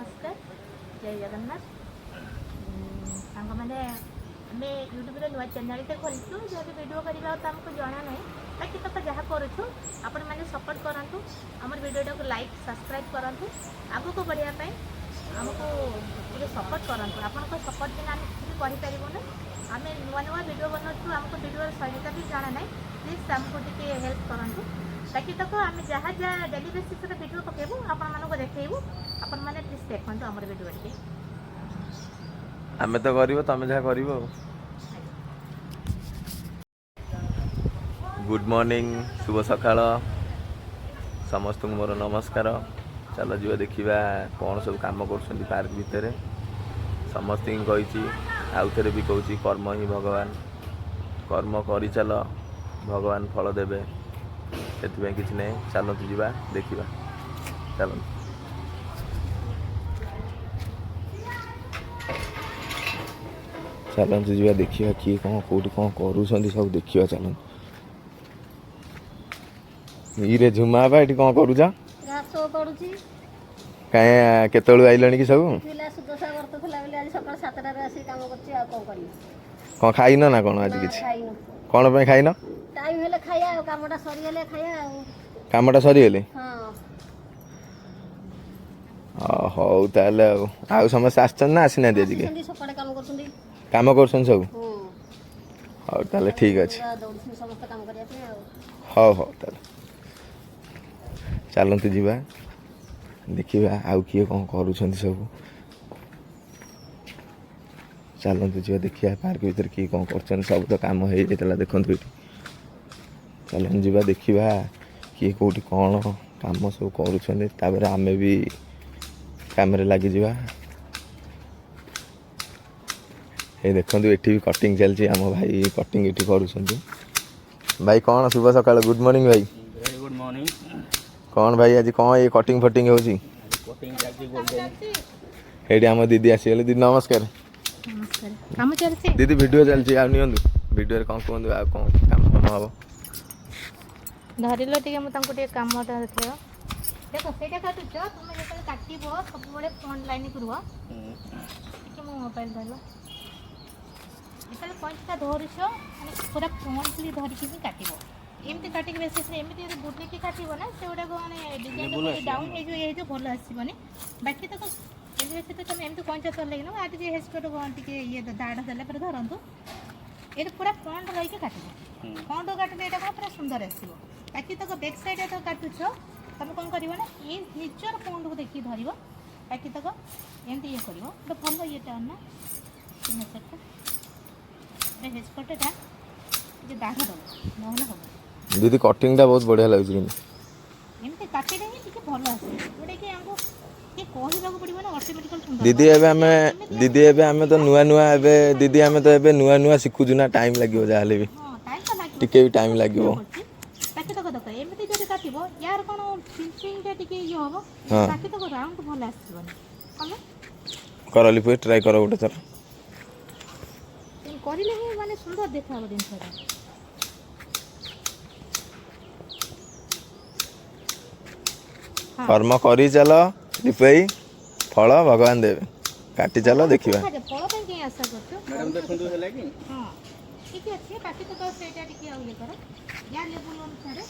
ନମସ୍କାର, ଜୟ ଜଗନ୍ନାଥ। ସାଙ୍ଗମାନେ, ଆମେ ୟୁଟ୍ୟୁବରେ ନୂଆ ଚ୍ୟାନେଲଟେ ଖୋଲିଛୁ। ଯେହେତୁ ଭିଡ଼ିଓ କରିବା ତ ଆମକୁ ଜଣା ନାହିଁ, ବାକି ତକ ଯାହା କରୁଛୁ, ଆପଣମାନେ ସପୋର୍ଟ କରନ୍ତୁ। ଆମର ଭିଡ଼ିଓଟାକୁ ଲାଇକ୍, ସବସ୍କ୍ରାଇବ୍ କରନ୍ତୁ। ଆଗକୁ ବଢ଼ିବା ପାଇଁ ଆମକୁ ଟିକେ ସପୋର୍ଟ କରନ୍ତୁ। ଆପଣଙ୍କ ସପୋର୍ଟ ବିନା ଆମେ କିଛି ବି କରିପାରିବୁନି। ଆମେ ନୂଆ ନୂଆ ଭିଡ଼ିଓ ବନାଉଛୁ, ଆମକୁ ଭିଡ଼ିଓର ଶୈଳୀଟା ବି ଜଣା ନାହିଁ। ପ୍ଲିଜ୍ ଆମକୁ ଟିକେ ହେଲ୍ପ କରନ୍ତୁ। ବାକି ତକ ଆମେ ଯାହା ଯାହା ଡେଲି ବେସିସ୍ରେ ଭିଡ଼ିଓ ପକାଇବୁ, ଆପଣମାନଙ୍କୁ ଦେଖେଇବୁ। ଆପଣମାନେ ପ୍ଲିଜ୍ ଦେଖନ୍ତୁ ଆମର ଭିଡ଼ିଓ ଟିକେ। ଆମେ ତ କରିବ, ତମେ ଯାହା କରିବ ଆଉ। ଗୁଡ୍ ମର୍ଣ୍ଣିଂ, ଶୁଭ ସକାଳ ସମସ୍ତଙ୍କୁ ମୋର ନମସ୍କାର। ଚାଲ ଯିବା, ଦେଖିବା କ'ଣ ସବୁ କାମ କରୁଛନ୍ତି ପାର୍କ ଭିତରେ। ସମସ୍ତଙ୍କୁ କହିଛି, ଆଉ ଥରେ ବି କହୁଛି, କର୍ମ ହିଁ ଭଗବାନ। କର୍ମ କରିଚାଲ, ଭଗବାନ ଫଳ ଦେବେ। ସେଥିପାଇଁ କିଛି ନାହିଁ। ଚାଲନ୍ତୁ ଯିବା, ଦେଖିବା, ଚାଲନ୍ତୁ। ଚାଲନ୍ତୁ ଯିବା, ଦେଖିବା କିଏ କ'ଣ କେଉଁଠି କ'ଣ କରୁଛନ୍ତି ସବୁ ଦେଖିବା, ଚାଲନ୍ତୁ। ଇରେ ଝୁମା ବା, ଏଠି କ'ଣ କରୁଛ? ଘାସ ଉପାଡୁଛି। କାଇଁ, କେତେବେଳୁ ଆଇଲଣି କି ସବୁ? ପିଲା ସୁଦଶା ବ୍ରତ ଥିଲା ବୋଲି ଆଜି ସକାଳ 7ଟାରେ ଆସିକି କାମ କରୁଛି, ଆଉ କ'ଣ କରିବି? କ'ଣ ଖାଇନ ନା କ'ଣ ଆଜି? ନା। କିଛି ଖାଇନୁ। କ'ଣ ପାଇଁ ଖାଇନ? ଟାଇମ୍ ହେଲେ ଖାଇବା ଆଉ, କାମଟା ସରିଗଲେ ଖାଇବା ଆଉ। କାମଟା ସରିଗଲେ? ହଁ। ହଉ ତାହେଲେ। ଆଉ ସମସ୍ତେ ଆସିଛନ୍ତି ନା ଆସିନାହାନ୍ତି ଆଜି କେହି? ଆସିଛନ୍ତି, ସକାଳେ କାମ କରୁଛନ୍ତି। କାମ କରୁଛନ୍ତି ସବୁ? ହୁଁ। ହଉ ତାହେଲେ, ଠିକ୍ ଅଛି। ପୁରା ଦୌଡୁଛନ୍ତି ସମସ୍ତେ କାମ କରିବା ପାଇଁ ଆଉ। ହଉ ହଉ ତାହେଲେ, ଚାଲନ୍ତୁ ଯିବା, ଦେଖିବା ଆଉ କିଏ କ'ଣ କରୁଛନ୍ତି ସବୁ। ଚାଲନ୍ତୁ ଯିବା, ଦେଖିବା ପାର୍କ ଭିତରେ କିଏ କ'ଣ କରୁଛନ୍ତି ସବୁ। ତ କାମ ହେଇଯାଇଥିଲା, ଦେଖନ୍ତୁ ଏଠି। ଚାଲନ୍ତୁ ଯିବା, ଦେଖିବା କିଏ କେଉଁଠି କ'ଣ କାମ ସବୁ କରୁଛନ୍ତି। ତାପରେ ଆମେ ବି କାମରେ ଲାଗିଯିବା। ଏଇ ଦେଖନ୍ତୁ, ଏଠି ବି କଟିଂ ଚାଲିଛି। ଆମ ଭାଇ କଟିଂ ଏଠି କରୁଛନ୍ତି। ଭାଇ, କ'ଣ ଶୁଭ ସକାଳ, ଗୁଡ୍ ମର୍ଣ୍ଣିଂ ଭାଇ। Very good morning. କ'ଣ ଭାଇ, ଆଜି କ'ଣ ଏଇ କଟିଂ ଫଟିଂ ହେଉଛି? କଟିଂ ଚାଲିଛି ଗୋଲ୍ଡେନ୍। ଏଇଠି ଆମ ଦିଦି ଆସିଗଲେ। ଦିଦି, ନମସ୍କାର। ନମସ୍କାର। କାମ ଚାଲିଛି। ଦିଦି, ଭିଡ଼ିଓ ଚାଲିଛି। ଆଉ ନିଅନ୍ତୁ, ଭିଡ଼ିଓରେ କ'ଣ କୁହନ୍ତୁ, ଆଉ କ'ଣ କାମ ଫାମ ହବ? ଧରିଲ ଟିକେ, ମୁଁ ତାଙ୍କୁ ଟିକେ କାମଟା ଦେଖେଇବ। ଦେଖ, ସେଇଟା କାଟୁଛ ତୁମେ। ଯେତେବେଳେ କାଟିବ, ସବୁବେଳେ ଫ୍ରଣ୍ଟ ଲାଇନ୍କୁ ରୁହ ଟିକେ। ମୋ ମୋବାଇଲ ଧରିବ। ଯେତେବେଳେ କଇଁଚିଟା ଧରୁଛ, ମାନେ ପୁରା ଫ୍ରଣ୍ଟଲି ଧରିକି ହିଁ କାଟିବ। ଏମିତି କାଟିକି ବେଶୀ ଏମିତି ଯଦି ବୁଲିକି କାଟିବ ନା, ସେଗୁଡ଼ାକ ମାନେ ଡିଜାଇନଟା ଡାଉନ୍ ହେଇଯିବ, ଇଏ ହେଇଯିବ, ଭଲ ଆସିବନି। ବାକି ତକ ଏମିତି ବେଶୀ ତ ତୁମେ ଏମିତି କଇଁଚା ଚଲେଇକି ନା, ଆଉ ଟିକେ ହେସ୍କଟ ଟିକେ ଇଏ ଦାଢ଼ ଦେଲା ପରେ ଧରନ୍ତୁ। ଏଇଟା ପୁରା ଫ୍ରଣ୍ଟ ରହିକି କାଟିବ। ଫ୍ରଣ୍ଟ କାଟିଲେ ଏଇଟା କ'ଣ ପୁରା ସୁନ୍ଦର ଆସିବ। ବାକି ତକ ବ୍ୟାକ୍ ସାଇଡ଼୍ ଯେତେବେଳେ କାଟୁଛ, ତମେ କ'ଣ କରିବ ନା, ଏଇ ନିଜର ଫ୍ରଣ୍ଟକୁ ଦେଖିକି ଧରିବ। ବାକି ତକ ଏମିତି ଇଏ କରିବ। ଗୋଟେ ଭଲ ଇଏଟା ନା ସିଗ୍ନେଚରଟା, ହେସ୍କଟଟା ଟିକେ ଦାଢ଼ ଦେବ, ନହେଲେ ହବ ଦିଦି, କଟିଂଟା ବହୁତ ବଢ଼ିଆ ଲାଗୁଛି କିନ୍ତୁ। ଏମିତି କାଟିଲେ ହିଁ ଟିକେ ଭଲ ଆସିବ, ଯୋଉଟାକି ଆମକୁ ଟିକେ କହିବାକୁ ପଡ଼ିବ ନା, ଅଟୋମେଟିକାଲି ସୁନ୍ଦର ଦିଦି, ହବ। ଏବେ ଆମେ, ଦିଦି, ଏବେ ଆମେ ତ ନୂଆ ନୂଆ, ଏବେ ଦିଦି, ଆମେ ତ ଏବେ ନୂଆ ନୂଆ ଶିଖୁଛୁ ନା, ଟାଇମ୍ ଲାଗିବ ଯାହାହେଲେ ବି। ହଁ, ଟାଇମ୍ ତ ଲାଗିବ। ଟିକେ ବି ଟାଇମ୍ ଲାଗିବ। ବାକି ତକ ଦେଖ, ଏମିତି ଯଦି କାଟିବ, ୟାର କ'ଣ ଫିନିସିଂଟା ଟିକେ ଇଏ ହବ। ବାକି ତକ ରାଉଣ୍ଡ ଭଲ ଆସିବନି କଲେ। କର ଲିପୁ, ଟ୍ରାଏ କର ଗୋଟେ ଥର। କରିଲେ ହିଁ ମାନେ ସୁନ୍ଦର ଦେଖାହବ ଜିନିଷଟା। ହଁ। କର୍ମ କରି ଚାଲ ଲିପୁ ଭାଇ, ଫଳ ଭଗବାନ ଦେବେ। କାଟି ଚାଲ, ଦେଖିବା। ଦେଖାଯାଉ, ଫଳ ପାଇଁ କାହିଁ ଆଶା କରୁଛ? ମ୍ୟାଡ଼ାମ୍, ଦେଖନ୍ତୁ, ହେଲା କି? ହଁ, ଠିକ୍ ଅଛି। ବାକି ତକ ସେଇଟା ଟିକେ ଆଉ ଇଏ କର। ୟା ଲେବୁଲ୍ ଅନୁସାରେ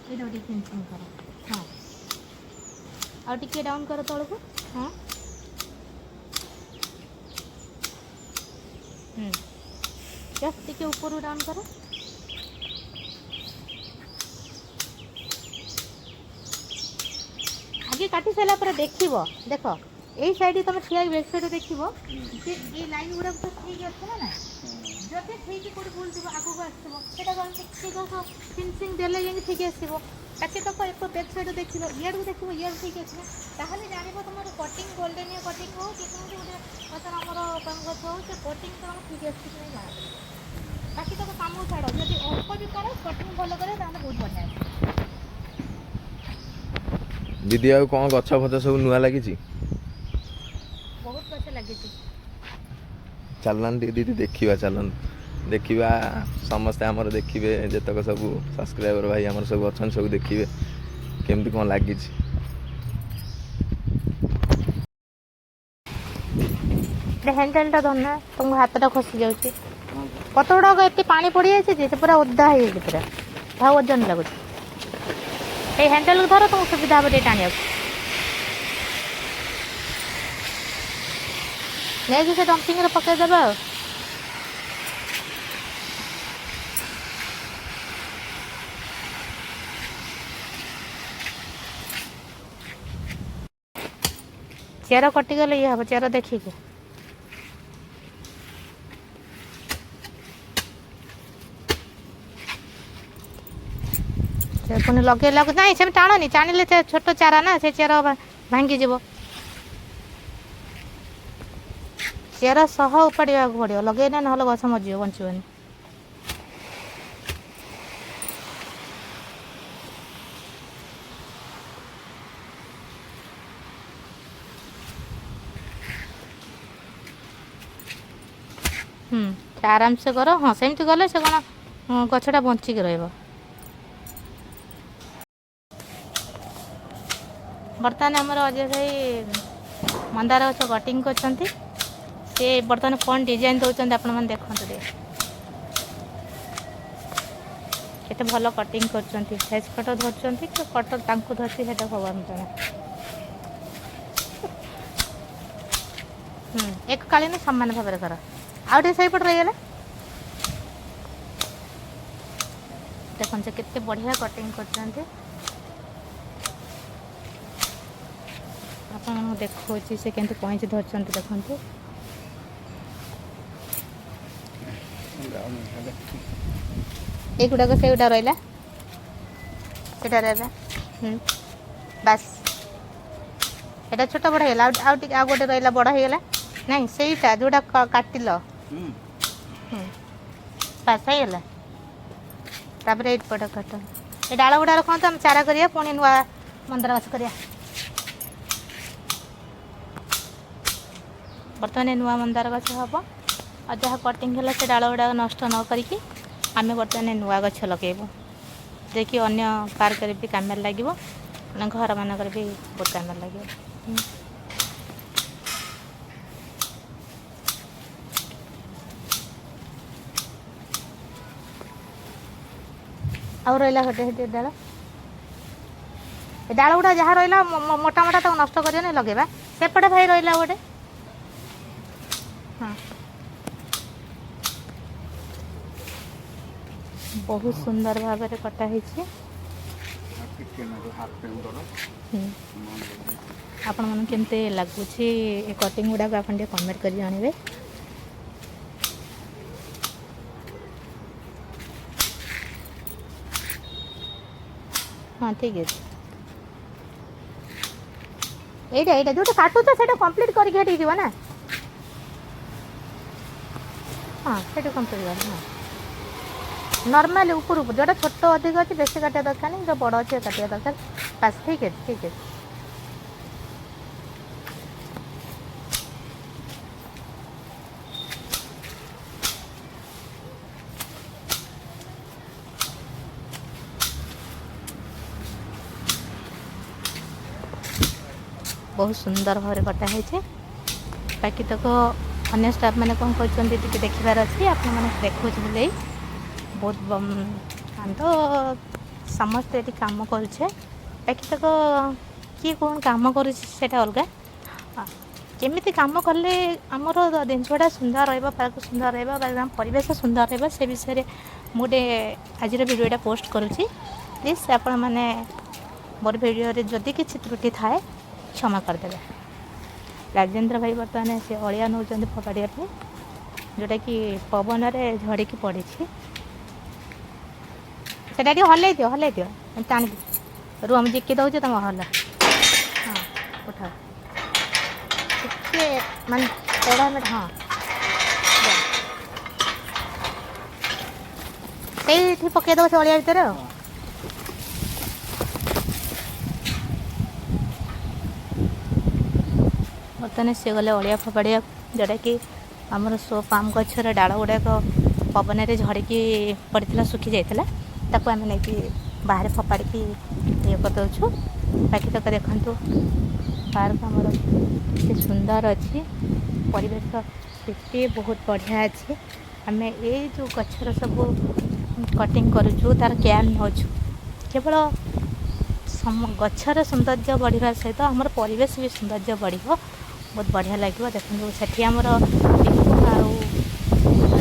ଏଇଟା ଟିକେ ଫିନିସିଂ କର। ହଁ, ଆଉ ଟିକେ ଡାଉନ୍ କର ତଳକୁ। ହଁ, ଜଷ୍ଟ ଟିକେ ଉପରୁ ଡାଉନ୍ କର। ଆଗେ କାଟି ସାରିଲା ପରେ ଦେଖିବ। ଦେଖ, ଏଇ ସାଇଡ଼୍ ତମେ ଠିଆ ହେଇକି ବ୍ୟାକ୍ ସାଇଡ଼୍ ଦେଖିବ ଯେ ଏଇ ଲାଇନ୍ ଗୁଡ଼ାକ ତ ଠିକ୍ ଅଛି ନା ନାଇଁ। ଯଦି ଠିକ୍ କେଉଁଠି ଭୁଲ ଥିବ, ଆଗକୁ ଆସିଥିବ, ସେଇଟା କ'ଣ ଟିକେ ଫିନିସିଂ ଦେଲେ ଯାଇକି ଠିକ୍ ଆସିବ। ବାକି ତକ ଏକ ବ୍ୟାକ୍ ସାଇଡ଼୍ ଦେଖିଲ, ଇଆଡ଼କୁ ଦେଖିବ, ଇଆଡ଼କୁ ଠିକ୍ ଅଛି ନା, ତାହେଲେ ଜାଣିବ ତୁମର କଟିଂ, ଗୋଲ୍ଡେନ୍ କଟିଂ ହଉ, ଯେକୌଣସି ଗୋଟେ ବର୍ତ୍ତମାନ ଆମର ଗଛ ହଉ, ସେ କଟିଂ ତୁମର ଠିକ୍ ଆସିଛି କି ନାହିଁ ଜଣାପଡ଼ିବ। ବାକି ତକ କାମକୁ ଛାଡ଼, ଯଦି ଅଳ୍ପ ବି କର, କଟିଂ ଭଲ କରେ, ତାହେଲେ ବହୁତ ବଢ଼ିଆ ଆସିବ। ଦିଦି, ଆଉ କ'ଣ ଗଛ ଫଛ ସବୁ ନୂଆ ଲାଗିଛି? ବହୁତ ଗଛ ଲାଗିଛି। ଚାଲନ୍ତୁ ଦିଦି, ଦେଖିବା, ଚାଲନ୍ତୁ ଦେଖିବା। ସମସ୍ତେ ଆମର ଦେଖିବେ, ଯେତକ ସବୁ ସବସ୍କ୍ରାଇବର ଭାଇ ଆମର ସବୁ ଅଛନ୍ତି, ସବୁ ଦେଖିବେ କେମିତି କ'ଣ ଲାଗିଛି। ହ୍ୟାଣ୍ଡେଲଟା ଧରନା, ତୁମକୁ ହାତଟା ଖସି ଯାଉଛି। ପତ୍ର ଗୁଡ଼ାକ ଏତେ ପାଣି ପଡ଼ିଯାଇଛି ଯେ ସେ ପୁରା ଓଦା ହେଇଯାଇଛି, ପୁରା ଭାଉ ଓଜନ ଲାଗୁଛି। ଏଇ ହ୍ୟାଣ୍ଡେଲକୁ ଧର, ତୁମକୁ ସୁବିଧା ହେବ ଟିକେ ଟାଣିବାକୁ। ନେଇକି ସେ ଡମ୍ପିଂରେ ପକେଇଦେବା ଆଉ। ଚେର କଟିଗଲେ ଇଏ ହେବ, ଚେର ଦେଖିକି। ସେ ପୁଣି ଲଗେଇଲାକୁ ନାଇଁ, ସେମିତି ଟାଣନି। ଟାଣିଲେ ସେ ଛୋଟ ଚାରା ନା, ସେ ଚେର ଭାଙ୍ଗିଯିବ। ଚେର ସହ ଉପାଡ଼ିବାକୁ ପଡ଼ିବ ଲଗେଇଲେ, ନହେଲେ ଗଛ ମରିଯିବ, ବଞ୍ଚିବନି। ହୁଁ ଆରାମସେ କର। ହଁ, ସେମିତି କଲେ ସେ କ'ଣ ଗଛଟା ବଞ୍ଚିକି ରହିବ। ବର୍ତ୍ତମାନ ଆମର ଅଜୟ ଭାଇ ମନ୍ଦାର ଗଛ କଟିଂ କରିଛନ୍ତି। ସେ ବର୍ତ୍ତମାନ କ'ଣ ଡିଜାଇନ୍ ଦେଉଛନ୍ତି, ଆପଣମାନେ ଦେଖନ୍ତୁ ଟିକେ, କେତେ ଭଲ କଟିଂ କରୁଛନ୍ତି। ଫେସ୍ କଟର ଧରୁଛନ୍ତି କି କଟର ତାଙ୍କୁ ଧରିଛି, ସେଇଟା ଭଗବାନ ଜଣା। ଏକକାଳୀନ ସମାନ ଭାବରେ କର। ଆଉ ଟିକେ ସେଇପଟେ ରହିଗଲା। ଦେଖନ୍ତୁ ସେ କେତେ ବଢ଼ିଆ କଟିଂ କରୁଛନ୍ତି। ଆପଣମାନଙ୍କୁ ଦେଖାଉଛି ସେ କେମିତି କଇଁଚି ଧରିଛନ୍ତି, ଦେଖନ୍ତୁ। ଏଇଗୁଡ଼ାକ ସେଇଗୁଡ଼ା ରହିଲା, ସେଇଟା ରହିଲା। ବାସ୍, ଏଇଟା ଛୋଟ ବଡ଼ ହେଇଗଲା। ଆଉ ଆଉ ଟିକେ, ଆଉ ଗୋଟେ ରହିଲା, ବଡ଼ ହେଇଗଲା। ନାଇଁ, ସେଇଟା ଯେଉଁଟା କାଟିଲ। ବାସ୍, ହେଇଗଲା। ତାପରେ ଏଇପଟ କାଟ। ଏ ଡାଳ ଗୁଡ଼ା ରଖନ୍ତୁ, ଆମେ ଚାରା କରିବା, ପୁଣି ନୂଆ ମନ୍ଦାର ଗଛ କରିବା। ବର୍ତ୍ତମାନ ଏ ନୂଆ ମନ୍ଦାର ଗଛ ହେବ। ଆଉ ଯାହା କଟିଂ ହେଲା, ସେ ଡାଳ ଗୁଡ଼ାକ ନଷ୍ଟ ନ କରିକି ଆମେ ବର୍ତ୍ତମାନ ନୂଆ ଗଛ ଲଗେଇବୁ, ଯିଏକି ଅନ୍ୟ ପାର୍କରେ ବି କାମରେ ଲାଗିବ, ମାନେ ଘରମାନଙ୍କରେ ବି ବହୁତ କାମରେ ଲାଗିବ। ଆଉ ରହିଲା ଗୋଟେ ସେଠି ଡାଳ। ଏ ଡାଳ ଗୁଡ଼ା ଯାହା ରହିଲା ମୋଟା ମୋଟା, ତାକୁ ନଷ୍ଟ କରିବନି, ଲଗେଇବା। ସେପଟେ ଭାଇ ରହିଲା ଗୋଟେ। ହଁ, ବହୁତ ସୁନ୍ଦର ଭାବରେ କଟା ହେଇଛି। ଟିକେ ହାଫ୍ ପେଣ୍ଟ କର। ଆପଣମାନଙ୍କୁ କେମିତି ଲାଗୁଛି ଏ କଟିଂ ଗୁଡ଼ାକ, ଆପଣ ଟିକେ କମେଣ୍ଟ କରି ଜଣାଇବେ। ହଁ, ଠିକ୍ ଅଛି। ଏଇଟା ଯେଉଁଟା କାଟୁଛ, ସେଇଟା କମ୍ପ୍ଲିଟ୍ କରିକି ସେଠିକି ଯିବ ନା। ହଁ, ସେଇଟା କମ୍ପ୍ଲିଟ୍ କର। ହଁ, ନର୍ମାଲି ଉପରୁ ଉପରୁ। ଯେଉଁଟା ଛୋଟ ଅଧିକ ଅଛି, ବେଶୀ କାଟିବା ଦରକାର ନାହିଁ। ଯେଉଁ ବଡ଼ ଅଛି, କାଟିବା ଦରକାର। ବାସ୍, ଠିକ୍ ଅଛି, ଠିକ୍ ଅଛି। ବହୁତ ସୁନ୍ଦର ଭାବରେ କଟା ହେଇଛି। ବାକି ତକ ଅନ୍ୟ ଷ୍ଟାଫ୍ ମାନେ କ'ଣ କରୁଛନ୍ତି, ଟିକେ ଦେଖିବାର ଅଛି। ଆପଣମାନଙ୍କୁ ଦେଖାଉଛି ବୁଲେଇ। ବହୁତ ଆମେ ତ ସମସ୍ତେ ଏଠି କାମ କରୁଛେ। ବାକି ତକ କିଏ କ'ଣ କାମ କରୁଛି ସେଇଟା ଅଲଗା। କେମିତି କାମ କଲେ ଆମର ଜିନିଷଟା ସୁନ୍ଦର ରହିବ, ପାର୍କ ସୁନ୍ଦର ରହିବ ବା ଆମ ପରିବେଶ ସୁନ୍ଦର ରହିବ, ସେ ବିଷୟରେ ମୁଁ ଗୋଟେ ଆଜିର ଭିଡ଼ିଓଟା ପୋଷ୍ଟ କରୁଛି। ପ୍ଲିଜ୍ ଆପଣମାନେ ମୋର ଭିଡ଼ିଓରେ ଯଦି କିଛି ତ୍ରୁଟି ଥାଏ, କ୍ଷମା କରିଦେବେ। ରାଜେନ୍ଦ୍ର ଭାଇ ବର୍ତ୍ତମାନ ସେ ଅଳିଆ ନେଉଛନ୍ତି ଫୋପାଡ଼ିବା ପାଇଁ, ଯେଉଁଟାକି ପବନରେ ଝଡ଼ିକି ପଡ଼ିଛି। ସେଟା ଟିକେ ହଲେଇ ଦିଅ, ହଲେଇ ଦିଅ, ଏମିତି ଟାଣି ଦିଅ। ରୁହ, ମୁଁ ଜିକି ଦେଉଛି, ତମ ହଲ। ହଁ, ଉଠାଅ ଟିକେ, ମାନେ ତେଢ଼ା ମେଢ଼ା। ହଁ, ଦିଅ। ସେଇଠି ପକେଇଦେବ ସେ ଅଳିଆ ଭିତରେ। ଆଉ ବର୍ତ୍ତମାନ ସେ ଗଲେ ଅଳିଆ ଫୋପାଡ଼ିବାକୁ, ଯେଉଁଟାକି ଆମର ସୋ ପାମ୍ ଗଛର ଡାଳ ଗୁଡ଼ାକ ପବନରେ ଝଡ଼ିକି ପଡ଼ିଥିଲା, ଶୁଖି ଯାଇଥିଲା। ତାକୁ ଆମେ ନେଇକି ବାହାରେ ଫୋପାଡ଼ିକି ଇଏ କରିଦେଉଛୁ। ବାକି ତକ ଦେଖନ୍ତୁ। ପାର୍କ ଆମର କେତେ ସୁନ୍ଦର ଅଛି, ପରିବେଶ କେତେ ବହୁତ ବଢ଼ିଆ ଅଛି। ଆମେ ଏଇ ଯେଉଁ ଗଛର ସବୁ କଟିଂ କରୁଛୁ, ତାର କେୟାର ନେଉଛୁ, କେବଳ ଗଛର ସୌନ୍ଦର୍ଯ୍ୟ ବଢ଼ିବା ସହିତ ଆମର ପରିବେଶ ବି ସୌନ୍ଦର୍ଯ୍ୟ ବଢ଼ିବ, ବହୁତ ବଢ଼ିଆ ଲାଗିବ। ଦେଖନ୍ତୁ, ସେଠି ଆମର ଦୀପୁ ଆଉ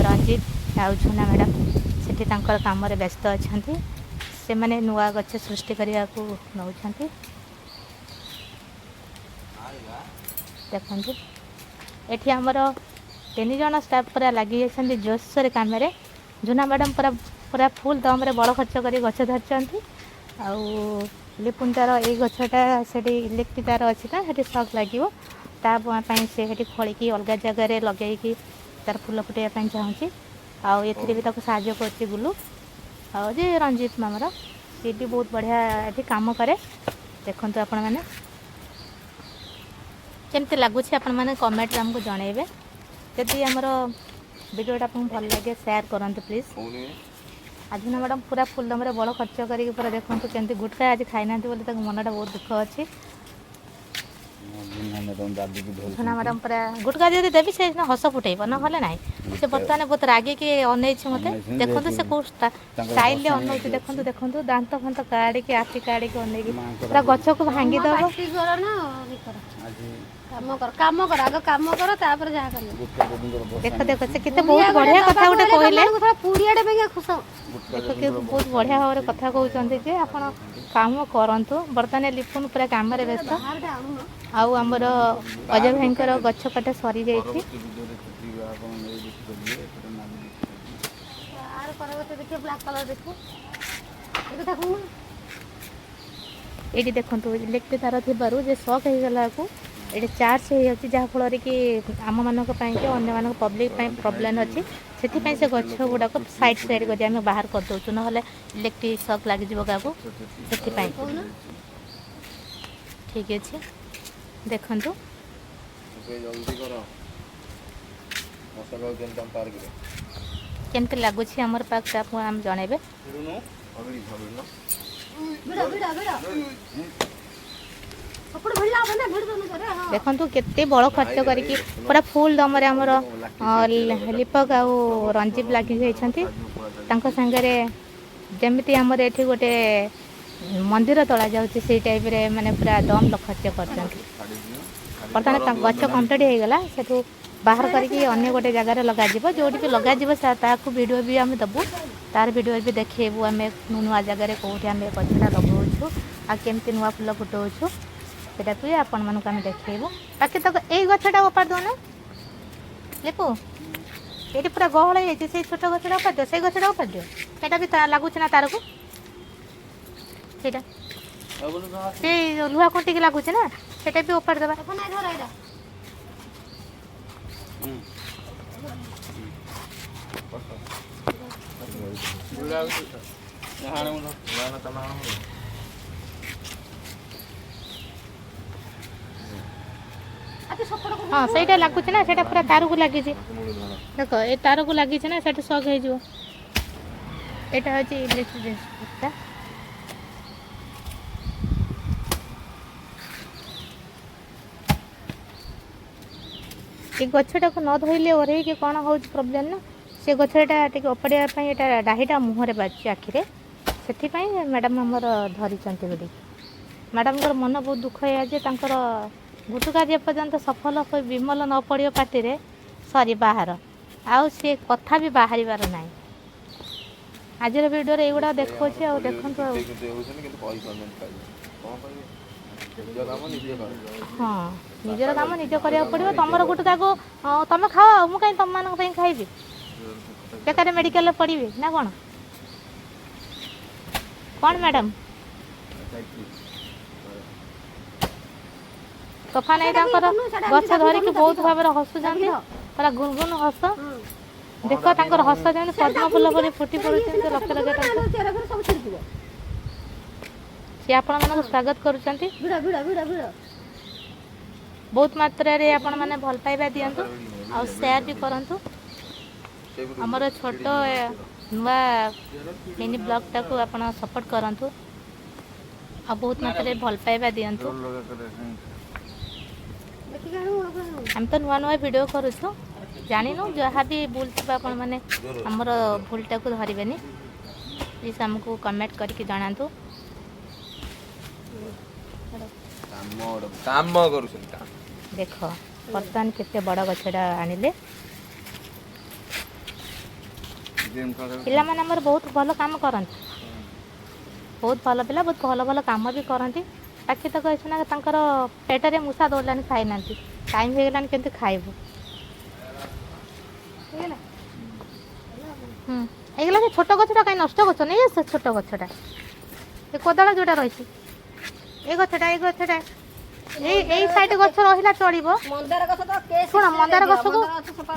ରଞ୍ଜିତ ଆଉ ଝୁନା ମ୍ୟାଡ଼ାମ୍ ସେଠି ତାଙ୍କର କାମରେ ବ୍ୟସ୍ତ ଅଛନ୍ତି। ସେମାନେ ନୂଆ ଗଛ ସୃଷ୍ଟି କରିବାକୁ ନେଉଛନ୍ତି। ଦେଖନ୍ତୁ, ଏଠି ଆମର 3 ଜଣ ଷ୍ଟାଫ୍ ପୁରା ଲାଗିଯାଇଛନ୍ତି ଜୋରସୋରରେ କାମରେ। ଝୁନା ମ୍ୟାଡ଼ାମ୍ ପୁରା ପୁରା ଫୁଲ୍ ଦମରେ ବଳ ଖର୍ଚ୍ଚ କରି ଗଛ ଧରିଛନ୍ତି। ଆଉ ଲିପୁନ ତାର ଏଇ ଗଛଟା ସେଠି ଇଲେକ୍ଟ୍ରିକ୍ ତାର ଅଛି ନା, ସେଠି ସକ୍ ଲାଗିବ, ତା ପାଇଁ ସେ ସେଠି ଖୋଳିକି ଅଲଗା ଜାଗାରେ ଲଗେଇକି ତାର ଫୁଲ ଫୁଟେଇବା ପାଇଁ ଚାହୁଁଛି। ଆଉ ଏଥିରେ ବି ତାକୁ ସାହାଯ୍ୟ କରୁଛି ଗୁଲୁ। ଆଉ ଯେ ରଞ୍ଜିତ ମାମର, ସିଏ ବି ବହୁତ ବଢ଼ିଆ ଏଠି କାମ କରେ। ଦେଖନ୍ତୁ ଆପଣମାନେ, କେମିତି ଲାଗୁଛି ଆପଣମାନେ କମେଣ୍ଟରେ ଆମକୁ ଜଣାଇବେ। ଯଦି ଆମର ଭିଡ଼ିଓଟା ଆପଣଙ୍କୁ ଭଲ ଲାଗେ, ସେୟାର କରନ୍ତୁ ପ୍ଲିଜ୍। ଆଜି ନା ମ୍ୟାଡ଼ାମ୍ ପୁରା ଫୁଲ୍ ଦମରେ ବଳ ଖର୍ଚ୍ଚ କରିକି ପୁରା, ଦେଖନ୍ତୁ କେମିତି ଗୁଟକା ଆଜି ଖାଇନାହାନ୍ତି ବୋଲି ତାଙ୍କ ମନଟା ବହୁତ ଦୁଃଖ ଅଛି। ଝୁନା ମ୍ୟାଡ଼ାମ୍ ପୁରା ଗୁଟକା ଯଦି ଦେବି, ସେ ହସ ଫୁଟେଇବ, ନହେଲେ ନାହିଁ। ସେ ବର୍ତ୍ତମାନ ବହୁତ ରାଗିକି ଅନେଇଛି ମୋତେ। ଦେଖନ୍ତୁ, ସେ କେଉଁ ଷ୍ଟାଇଲରେ ଅନଉଛି। ଦେଖନ୍ତୁ, ଦେଖନ୍ତୁ, ଦାନ୍ତ ଫାନ୍ତ କାଢ଼ିକି, ଆଖି କାଢ଼ିକି ଅନେଇକି ପୁରା ଗଛକୁ ଭାଙ୍ଗିଦେବ। ପାଟି କର ନା କର, କାମ କର, କାମ କର, ଆଗ କାମ କର, ତାପରେ ଯାହା କରିବ। ଦେଖ ଦେଖ, ସେ କେତେ ବହୁତ ବଢ଼ିଆ କଥା ଗୋଟେ କହିଲେ। ପୁଡ଼ିଆଟେ ପାଇଁ ଖୁସ। ଦେଖ, ବହୁତ ବଢ଼ିଆ ଭାବରେ କଥା କହୁଛନ୍ତି ଯେ ଆପଣ କାମ କରନ୍ତୁ। ବର୍ତ୍ତମାନ ଲିପୁନ ପୁରା କାମରେ ବ୍ୟସ୍ତ। ଆଉ ଆମର ଅଜୟ ଭାଇଙ୍କର ଗଛ କଟା ସରିଯାଇଛି। ଆର ପରବର୍ତ୍ତୀ ଦେଖିବ, ବ୍ଲାକ୍ କଲର୍ ଦେଖିବ, ଏବେ ତାକୁ ଏଇଠି ଦେଖନ୍ତୁ, ଇଲେକ୍ଟ୍ରିକ୍ ତାର ଥିବାରୁ ଯେ ସକ୍ ହେଇଗଲାକୁ ଏଠି ଚାର୍ଜ ହେଇଯାଉଛି, ଯାହାଫଳରେ କି ଆମମାନଙ୍କ ପାଇଁ କି ଅନ୍ୟମାନଙ୍କ ପବ୍ଲିକ୍ ପାଇଁ ପ୍ରୋବ୍ଲେମ୍ ଅଛି। ସେଥିପାଇଁ ସେ ଗଛ ଗୁଡ଼ାକ ସାଇଡ଼୍ ସାଇଡ଼୍ କରି ଆମେ ବାହାର କରିଦେଉଛୁ, ନହେଲେ ଇଲେକ୍ଟ୍ରିକ୍ ସକ୍ ଲାଗିଯିବ କାହାକୁ, ସେଥିପାଇଁ। ଠିକ୍ ଅଛି, ଦେଖନ୍ତୁ। ଜଲ୍ଦି କର, ମଶା ଖାଉଛନ୍ତି ତମ ପାର୍କରେ। କେମିତି ଲାଗୁଛି ଆମର ପାର୍କଟା, ଆପଣ ଆମେ ଜଣାଇବେ। ଭିଡ଼ ଭିଡ଼ ଭିଡ଼, ସେପଟେ ଭିଡ଼ିଲା ହବ ନା, ଭିଡ଼ ଦଉନ କରେ। ହଁ। ଦେଖନ୍ତୁ, କେତେ ବଳ ଖର୍ଚ୍ଚ କରିକି ପୁରା ଫୁଲ୍ ଦମରେ ଆମର ଲିପକ ଆଉ ରଞ୍ଜୀବ ଲାଗି ଯାଇଛନ୍ତି। ତାଙ୍କ ସାଙ୍ଗରେ ଯେମିତି ଆମର ଏଠି ଗୋଟେ ମନ୍ଦିର ତୋଳା ଯାଉଛି, ସେଇ ଟାଇପ୍ରେ ମାନେ ପୁରା ଦମ ଖର୍ଚ୍ଚ କରିଛନ୍ତି। ବର୍ତ୍ତମାନ ତାଙ୍କ ଗଛ କମ୍ପ୍ଲିଟ୍ ହେଇଗଲା। ସେଠୁ ବାହାର କରିକି ଅନ୍ୟ ଗୋଟେ ଜାଗାରେ ଲଗାଯିବ। ଯେଉଁଠି ବି ଲଗାଯିବ, ତାକୁ ଭିଡ଼ିଓ ବି ଆମେ ଦେବୁ, ତାର ଭିଡ଼ିଓ ବି ଦେଖେଇବୁ ଆମେ। ନୂଆ ଜାଗାରେ କେଉଁଠି ଆମେ ଗଛଟା ଲଗାଉଛୁ ଆଉ କେମିତି ନୂଆ ଫୁଲ ଫୁଟଉଛୁ, ସେଇଟା ବି ଆପଣମାନଙ୍କୁ ଆମେ ଦେଖେଇବୁ। ବାକି ତକ ଏଇ ଗଛଟା ଓପାଡ଼ି ଦଉନ ଲିପୁ, ଏଇଠି ପୁରା ଗହଳ ହେଇଯାଇଛି। ସେଇ ଛୋଟ ଗଛଟା ଓପାଡ଼ି ଦିଅ, ସେଇ ଗଛଟା ଓପାଡ଼ି ଦିଅ। ସେଇଟା ବି ଲାଗୁଛି ନା ତାରକୁ, ସେଇଟା ସେଇ ଲୁହା ଖୁଣ୍ଟିକି ଲାଗୁଛି ନା, ସେଇଟା ବି ଓପାଡ଼ି ଦେବା। ଦେଖ ନାଇଁ, ଧର ଏଇଟା। ଆଚ୍ଛା, ସପଟ। ହଁ, ସେଇଟା ଲାଗୁଛି ନା, ସେଇଟା ପୁରା ତାରକୁ ଲାଗିଛି। ଦେଖ, ଏ ତାରକୁ ଲାଗିଛି ନା, ସେଠି ସକ୍ ହେଇଯିବ। ଏଇଟା ହେଉଛି ଇଲେକ୍ଟ୍ରିକ୍ ଜିନିଷଟା। ଏ ଗଛଟାକୁ ନ ଧୋଇଲେ ଓରେଇକି କ'ଣ ହେଉଛି ପ୍ରୋବ୍ଲେମ୍ ନା, ସେ ଗଛଟା ଟିକେ ଓପାଡ଼ିବା ପାଇଁ ଏଇଟା ଡାହିଟା ମୁହଁରେ ବାଜୁଛି, ଆଖିରେ, ସେଥିପାଇଁ ମ୍ୟାଡ଼ାମ୍ ଆମର ଧରିଛନ୍ତି ବୋଲି। ମ୍ୟାଡ଼ାମଙ୍କର ମନ ବହୁତ ଦୁଃଖ ଏଇଆ ଯେ ତାଙ୍କର ଗୁଟୁକା ଯେ ପର୍ଯ୍ୟନ୍ତ ସଫଲ ହୋଇ ବିମଲ ନ ପଡ଼ିବ ପାଟିରେ, ସରି ବାହାର, ଆଉ ସେ କଥା ବି ବାହାରିବାର ନାହିଁ। ଆଜିର ଭିଡ଼ିଓରେ ଏଇଗୁଡ଼ା ଦେଖାଉଛି। ଆଉ ଦେଖନ୍ତୁ ଆଉ ହେଉଛନ୍ତି କିନ୍ତୁ କହିପାରୁନାହାନ୍ତି କାହାକୁ। କ'ଣ କହିବେ? ନିଜ କାମ ନିଜେ କର। ହଁ, ନିଜର କାମ ନିଜେ କରିବାକୁ ପଡ଼ିବ। ତମର ଗୁଟୁକାକୁ ତମେ ଖାଅ, ଆଉ ମୁଁ କାହିଁ ତମମାନଙ୍କ ପାଇଁ ଖାଇବି? ବେକାରେ ମେଡ଼ିକାଲରେ ପଡ଼ିବି ନା କ'ଣ? କ'ଣ ମ୍ୟାଡ଼ାମ୍, ତୋଫାନ ଏଇ ତାଙ୍କର ଗଛ ଧରିକି ବହୁତ ଭାବରେ ହସୁଛନ୍ତି, ପୁରା ଗୁନଗୁନ ହସ। ଦେଖ, ତାଙ୍କର ହସ ଯେମିତି ପଦ୍ମ ଫୁଲ ଭଳି ଫୁଟି ପଡୁଛନ୍ତି ଲକ୍ଷ ଲକ୍ଷ ଟଙ୍କା। ଚେର ଫେର ସବୁ ଛିଡ଼ିଯିବ। ସିଏ ଆପଣମାନଙ୍କୁ ସ୍ୱାଗତ କରୁଛନ୍ତି। ଭିଡ଼ ଭିଡ଼ ଭିଡ଼ ଭିଡ଼। ବହୁତ ମାତ୍ରାରେ ଆପଣମାନେ ଭଲ ପାଇବା ଦିଅନ୍ତୁ ଆଉ ସେୟାର ବି କରନ୍ତୁ। ଆମର ଛୋଟ ନୂଆ ମିନି ବ୍ଲଗ୍ଟାକୁ ଆପଣ ସପୋର୍ଟ କରନ୍ତୁ ଆଉ ବହୁତ ମାତ୍ରାରେ ଭଲ ପାଇବା ଦିଅନ୍ତୁ। ଦେଖିକି ଆଣିବୁ, ଆଗ ଆଣିବୁ। ଆମେ ତ ନୂଆ ନୂଆ ଭିଡ଼ିଓ କରୁଛୁ, ଜାଣିନୁ। ଯାହା ବି ଭୁଲ ଥିବ, ଆପଣମାନେ ଆମର ଭୁଲଟାକୁ ଧରିବେନି। ପ୍ଲିଜ୍ ଆମକୁ କମେଣ୍ଟ କରିକି ଜଣାନ୍ତୁ। କାମ କାମ କରୁଛନ୍ତି କାମ। ଦେଖ, ବର୍ତ୍ତମାନ କେତେ ବଡ଼ ଗଛଟା ଆଣିଲେ। Green colour. ପିଲାମାନେ ଆମର ବହୁତ ଭଲ କାମ କରନ୍ତି, ବହୁତ ଭଲ ପିଲା, ବହୁତ ଭଲ ଭଲ କାମ ବି କରନ୍ତି। ବାକି ତ କହିଛୁ ନା, ତାଙ୍କର ପେଟରେ ମୂଷା ଦୌଡ଼ିଲାଣି, ଖାଇନାହାନ୍ତି, ଟାଇମ୍ ହେଇଗଲାଣି, କେମିତି ଖାଇବୁ? ହେଇଗଲା। ହୁଁ, ହେଇଗଲା। ସେ ଛୋଟ ଗଛଟା କାହିଁ ନଷ୍ଟ କରୁଛ? ନେଇ ଆସ ଛୋଟ ଗଛଟା। ଏ କୋଦାଳ ଯୋଉଟା ରହିଛି, ଏ ଗଛଟା, ଏଇ ଗଛଟା, ଏଇ ଏଇ ସାଇଡ୍ ଗଛ ରହିଲା ଚଳିବ। ମନ୍ଦାର ଗଛ ତ କେସ୍। ଶୁଣ, ମନ୍ଦାର ଗଛକୁ,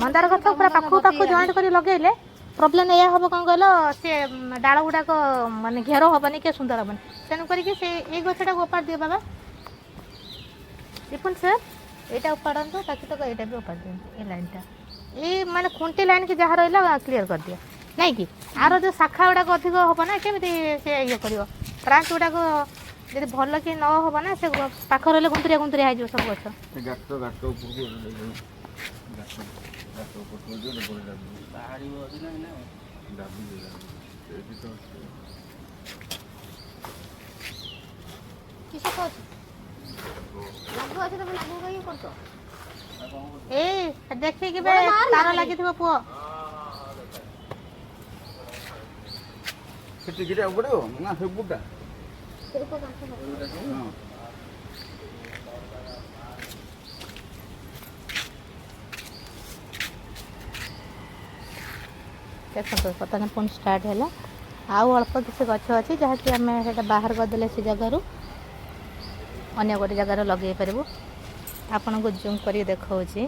ମନ୍ଦାର ଗଛ ପୁରା ପାଖକୁ ପାଖକୁ ଜଏଣ୍ଟ କରି ଲଗେଇଲେ ପ୍ରୋବ୍ଲେମ୍ ଏଇଆ ହବ, କ'ଣ କହିଲ, ସେ ଡାଳ ଗୁଡ଼ାକ ମାନେ ଘେର ହବନି କି ସୁନ୍ଦର ହବନି। ତେଣୁ କରିକି ସେ ଏଇ ଗଛଟାକୁ ଓପାଡ଼ି ଦିଅ ବାବା। ରିପୁନ ସାର୍, ଏଇଟା ଉପାଡ଼ନ୍ତୁ। ବାକି ତକ ଏଇଟା ବି ଉପାଡ଼ି ଦିଅନ୍ତୁ। ଏଇ ଲାଇନଟା, ଏଇ ମାନେ ଖୁଣ୍ଟି ଲାଇନ୍ କି ଯାହା ରହିଲା କ୍ଲିୟର କରିଦିଅ। ନାଇଁ କି ଆର ଯେଉଁ ଶାଖା ଗୁଡ଼ାକ ଅଧିକ ହବ ନା, କେମିତି ସେ ଇଏ କରିବ? ବ୍ରାଞ୍ଚ ଗୁଡ଼ାକ ଯଦି ଭଲ କି ନ ହବ ନା, ସେ ପାଖ ରହିଲେ ଗୁନ୍ତୁରିଆ ଗୁନ୍ତୁରିଆ ହେଇଯିବ ସବୁ ଗଛ। ସେ ଗାତ ଗାତ ଉପରକୁ ଗାତ ଗାତ ଉପରକୁ ଗୋଟେ ଦାବି ଦାବି ସେଇଠି ତ ଅଛି। କିସ କହୁଛୁ? ଲାଗୁ ଅଛି, ତମେ ଲାଗୁ କାହିଁକି କରୁଛ? ଏଇ ଦେଖିକି ବେ, ତାର ଲାଗିଥିବ ପୁଅ। ସେ ଟିକିଟା ପଡ଼ିବ ନା ସେ ବୁଟା? ସେ ଉପର କାନ୍ଥ ପକେଇବ। ହଁ। ଦେଖନ୍ତୁ, ବର୍ତ୍ତମାନ ପୁଣି ଷ୍ଟାର୍ଟ ହେଲା। ଆଉ ଅଳ୍ପ କିଛି ଗଛ ଅଛି, ଯାହାକି ଆମେ ସେଇଟା ବାହାର କରିଦେଲେ ସେ ଜାଗାରୁ ଅନ୍ୟ ଗୋଟେ ଜାଗାରେ ଲଗେଇ ପାରିବୁ। ଆପଣଙ୍କୁ ଜୁମ୍ କରିକି ଦେଖାଉଛି।